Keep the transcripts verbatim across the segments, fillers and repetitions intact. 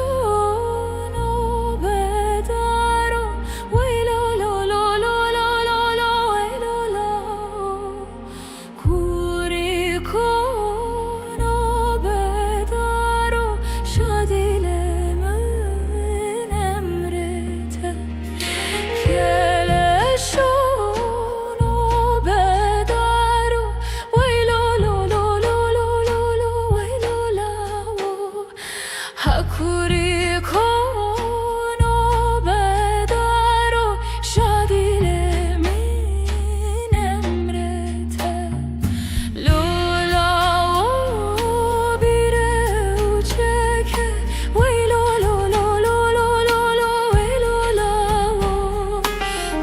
Keleşono bedaro, wey lo lo lo lo lo lo lo, wey lo lo. Kurî kono bedaro, şadî li min emrê te. Keleşono bedaro, wey lo lo lo lo lo lo lo, wey lo la wo. Ha kurî kono bedaro, şadî li min emrê te. Lo la wo bîre û çeke, wey lo lo lo lo lo lo lo, wey lo la wo.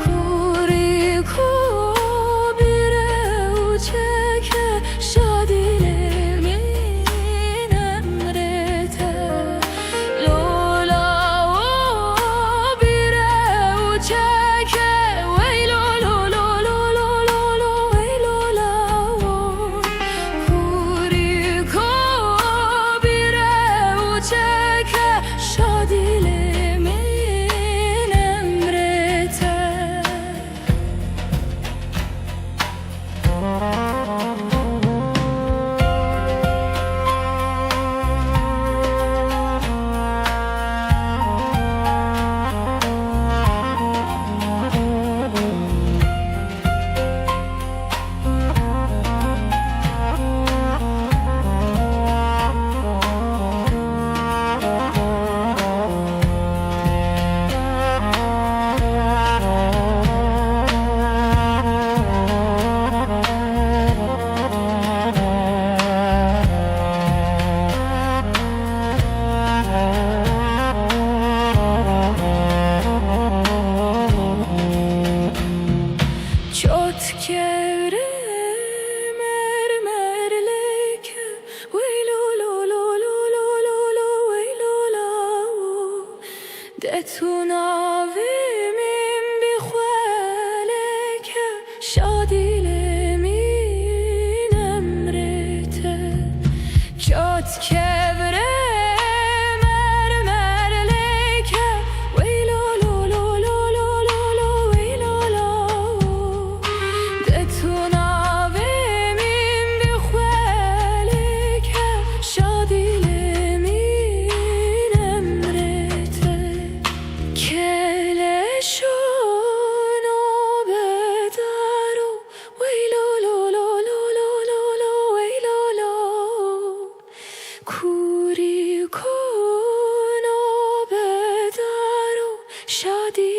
Kurî ko bîre û çeke, şadî li min emrê te. Lo la wo bîre û çeke, wey lo lo lo lo lo lo lo, wey lo la wo. Kurî ko bîre û çeke, şadî li min emrê te. Çot kevre mermer leke, wey lo lo lo lo lo lo lo, wey lo la wo. De tu navê min bi xwe leke, şadî li min emrê te. Çot kevre mermer leke, wey lo lo lo lo lo lo lo, wey lo la wo. De tu navê min bi xwe leke, şadî li min emrê te. Keleşono bedaro, wey lo lo lo lo lo lo lo, wey lo lo. Kurî kono bedaro, şadî